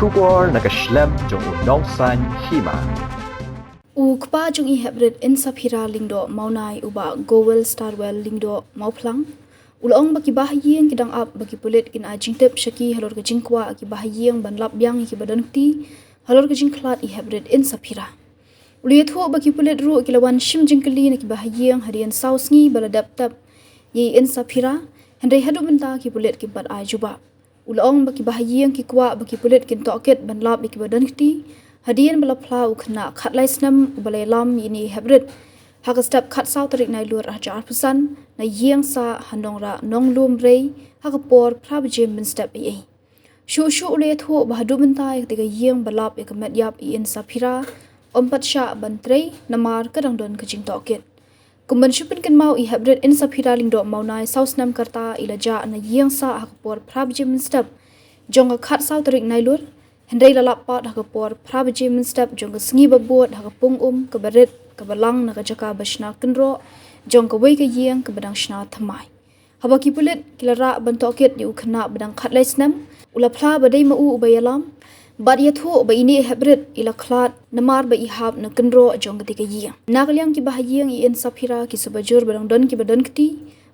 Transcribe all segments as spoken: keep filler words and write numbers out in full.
Khubor na ka shlem jong u Nongsaiñ Hima. U kpa jong i heprit Insaphira Lyngdoh Mawnai, u Bah Gowel Starwell Lyngdoh Mawphlang, u la ong ba ki bahaïing ki dang ap ba ki pulit kin ai jingtip sha ki halor ka jingkwah ki bahaïing ban lap biang ïa ki ba don kti halor ka jingkhlad i heprit Insaphira. U la ïathuh ba ki pulit ruh ki la wan shim jingkylli na ki bahaïing hadien saw sngi ba la dep tep ïa i Insaphira, hynrei haduh mynta ki pulit kim pat ai jubab. U la ong ba ki bahaïing ki kwah ba ki pulit kin tohkit ban lap ïa ki ba don kti hadien ba la phla u khynnah khatlai snem u ba la ïalam ïa i heprit ha ka step khatsaw tarik Nailur arhajar arphew san na ïing sah ha Nongrah Nonglum Rei ha ka por phra baje mynstep eiei. Shuh shuh u la ïathuh ba haduh mynta ïa kata ka ïing ba lap ïa ka met ïap i Insaphira ym pat shah ban trei namar ka dang don ka jingtohkit. Kum ban shu pynkynmaw, i heprit Insaphira Lyngdoh Mawnai, saw snem ka rta, i la jah na ïing sah ha ka por phra baje mynstep jong ka khatsaw tarik Nailur, hynrei la lap pat ha ka por phra baje mynstep jong ka sngi ba bud ha ka pung um ka ba rit ka ba lang na ka jaka ba shna kynroh jong kawei ka ïing ka ba dang shna thymmai. Haba ki pulit ki la rah ban tohkit ïa u khynnah ba dang khatlai snem, u la phla ba dei ma u u ba ïalam bad ïathuh ba ine i heprit i la khlad namar ba i hap na kynroh jong kata ka ïing. Na ka liang ki bahaïing i Insaphira ki sngewbha jur ba dang don ki ba don kti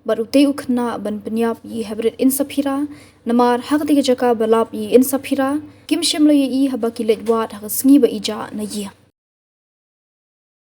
bad utei u khynnah ban pynïap ïa i heprit Insaphira namar ha kata ka jaka ba lap ïa i Insaphira kim shym la ïohi haba ki leit wad ha ka sngi ba i jah na ïing.